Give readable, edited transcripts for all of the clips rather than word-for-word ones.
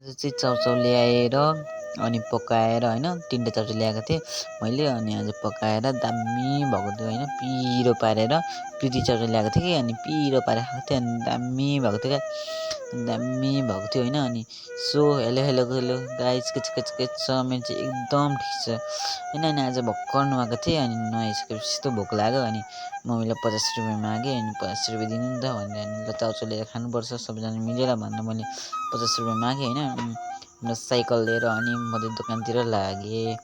चाहिँ चाउचाउ ल्याएर अनि पकाएर होइन 3टा चाउचाउ ल्याएको थिएँ मैले अनि आज पकाएर दामी भएको थियो होइन पिरो पारेर प्रिति चाउचाउ ल्याएको थिएँ कि अनि पिरो पारेर खाएको थिएँ अनि दामी भएको थियो क्या दामी भएको थियो होइन अनि so hello hello hello guys के छ मेरो चाहिँ एकदम ठिक छ होइन अनि आज भर्खर नुहाएको थिएँ अनि नुहाइसकेपछि यस्तो भोक लाग्यो अनि मम्मीलाई 50 रुपियाँ मागेँ अनि 50 रुपियाँ दिनु नि त भनेर अनि ल चाउचाउ लिएर खानुपर्छ सबैजना मिलेर भनेर मैले 50 रुपियाँ मागेँ होइन र साइकल लिएर अनि म चाहिँ दोकानतिर लागेँ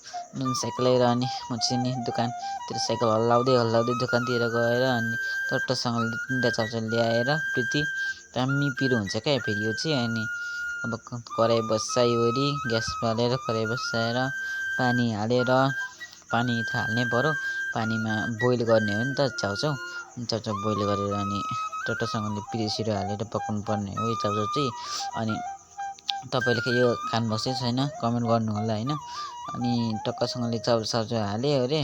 साइकल लिएर अनि म चाहिँ नि दोकानतिर साइकल हल्लाउँदै दोकानतिर गएर अनि टट्टसँगले 3टा चाउचाउ ल्याएर प्रिति दामी पिरो हुन्छ क्या फेरि यो चाहिँ अनि अब कराई बसाइवरी ग्यास बालेर कराई बसाएर पानी हालेर पानी त हाल्नै पर्यो पानीमा बोइल गर्ने हो नि त चाउचाउ बोइल गरेर अनि टट्टसँगले पिरो हालेर पकाउनु पर्ने हो यो चाउचाउ चाहिँ अनि तपाईँले यो खानुभएको चाहिँ छैन कमेन्ट गर्नु होला होइन अनि टक्कसँगले चाउचाउ हाल्यो अरे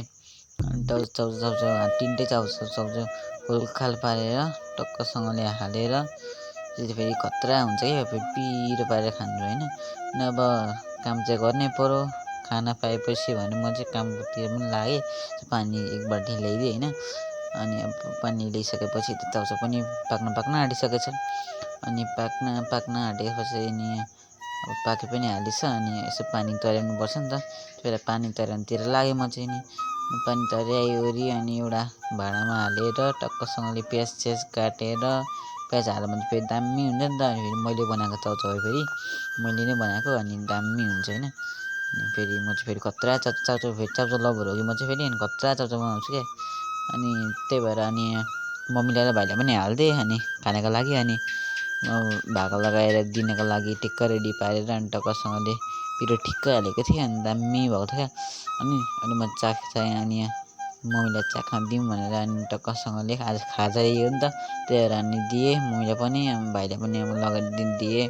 अनि चाउचाउ 3टै चाउचाउ गोलखाल पारेर टक्कसँगले हालेर त्यो फेरि खतरा हुन्छ क्या फेरि पिरो पारेर खानु होइन अब काम चाहिँ गर्नै पर्यो खाना पाएपछि भने म चाहिँ कामतिर पनि लागेँ पानी एक बाल्टी ल्याइदिएँ होइन अनि अब पानी ल्याइसकेपछि त चाउचाउ पनि पाक्न आँटिसकेछ अनि पाक्न आँटेपछि अनि अब पाके पनि हालिछ अनि यसो पानी तताउनुपर्छ नि त त्यही भएर पानी तताउनुतिर लागेँ म चाहिँ नि पानी तताइवरी अनि एउटा भाँडामा हालेर टक्कसँगले प्याज काटेर प्याज हाल्यो भने फेरि दामी हुन्छ नि त अनि फेरि मैले बनाएको चाउचाउ हो फेरि मैले नै बनाएको अनि दामी हुन्छ होइन अनि फेरि म चाहिँ फेरि खतरा चाउचाउ लभर हो कि म चाहिँ फेरि अनि खतरा चाउचाउ बनाउँछु क्या अनि त्यही भएर अनि मम्मीलाई र भाइलाई पनि हालिदिएँ अनि खानको लागि अनि भाका लगाएर दिनको लागि ठिक्क रेडी पारेर अनि टक्कसँगले पिरो ठिक्क हालेको थिएँ अनि दामी भएको थियो क्या अनि म चाखेँ अनि मम्मीलाई चाख्न दिउँ भनेर अनि टक्कसँगले आज खाजा यो नि त त्यही भएर अनि दिएँ मम्मीलाई पनि भाइलाई पनि अब लगाइदिएँ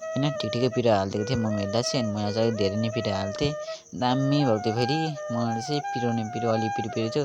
होइन ठिकै पिरो हालिदिएको थिएँ मम्मीहरूलाई चाहिँ अनि मलाई चाहिँ धेरै नै पिरो हाल्थेँ दामी भएको थियो फेरि मलाई चाहिँ पिरो अलि पिरो थियो